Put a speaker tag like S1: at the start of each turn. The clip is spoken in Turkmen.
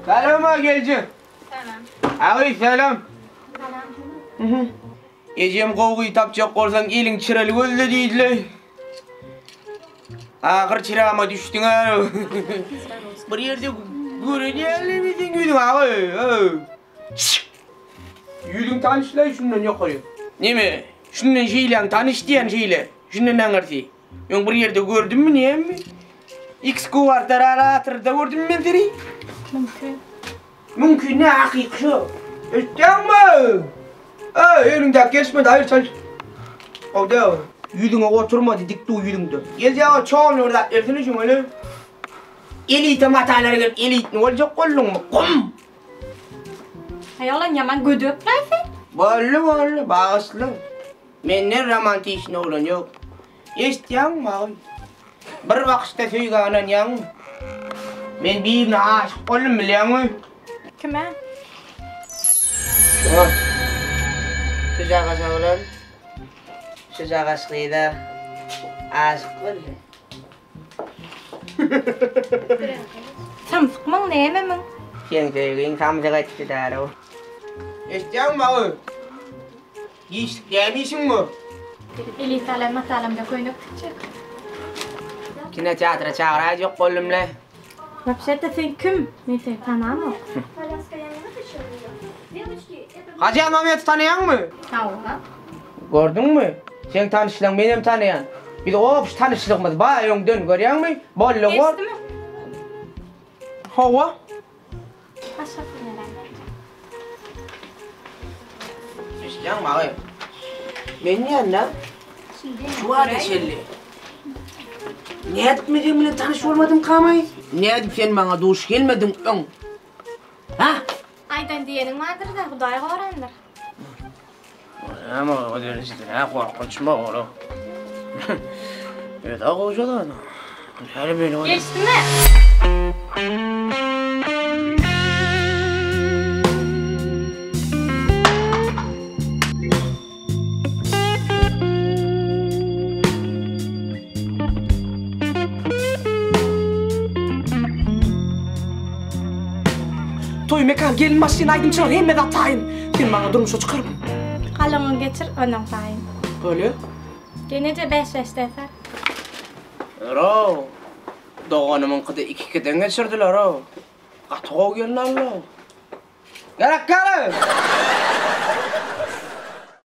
S1: Salam a gelje.
S2: Salam.
S1: Agy salam.
S2: Salam.
S1: Ejem gowy tapjak bolsaň eliň çyraly gözle diýdiler. Ahyr çyrama düşdüň-ä. Bir ýerde gören ýaly seň ýüzüň agy. Ýüzüň tanyşlaý şundan ýokary. Neme? Şundan şeýläň tanyş diýen şeýle. Şundan aňyrsy. Öň bir ýerde gördümmi näme? X kwartaralatyrda gördüm men seni.
S2: Mümkin.
S1: Mümkin ne hakyky şo. Eşitýäňmi? Ey, eliňdäki gelişmedi, aýyr çalyş. Owda, ýüzüňe oturmady, dik dur ýüzüňde. Geljek çorny bir zat bersene şuňa öyle. Elite matalara gelip elitni boljak bolduňmy? Gum!
S2: Aý oglan ýaman gödek-laý sen.
S1: Boldy, boldy, bagyşla. Menden romantiçny oglan ýok. Eşitýäňmi, agy? Bir bakyşda söýgä ynanýaňmy? Men birine aşyk boldum, bilýäňmi?
S2: Kime?
S1: Şuňa. Şujagaş oglan, şujagaş gyza aşyk boldy.
S2: Samsykmyň, nämemiň?
S1: Seň söýgiň samsyk etdi däl-ow. Eşitýäňmi, agy? Giçlik näme işiň bu?
S2: Elite alan matalamda köýnek tikjek.
S1: Kinoteatra çagyraýjak boldum-le.
S2: Wapşe-de sen kim? Men seni tanamok.
S1: Hajy Almameti tanaýaňmy?
S2: Hawa.
S1: Gördüňmi? Seň tanyşlaň menem tanaýan. Biz obşy tanyşlygymyz bar öňden görýäňmi? Boldy gor.
S2: Geçdimi?
S1: Hawa.
S2: Başgasyny näme?
S1: Eşidýäňmi agy? Men diýende şu wagta çenli nädip men seň bilen tanyş bolmadym kamaý? Nädip sen maňa duş gelmediň öň? Ha?
S2: Aýdan diýeniň bardyr-da, Hudaý gorandyr.
S1: Näme o derejede nä gorkunçmy oğlum? Öde gowja da. Näme beýle bolýar?
S2: Geçdimi?
S3: Toý mekan, gelin maşyn, aýdymçylar hemme zat taýyn. Sen maňa durmuşa çykarmyň?
S2: Galyňy geçir, onnoň taýyn.
S3: Bolýa.
S2: Gelneje bäş-bäşden sar.
S1: Ýör-ow. Doganymyňkyda iki-ikiden geçirdiler-ow. Gaty gowy gelin aldy-ow. Gerek ýaly!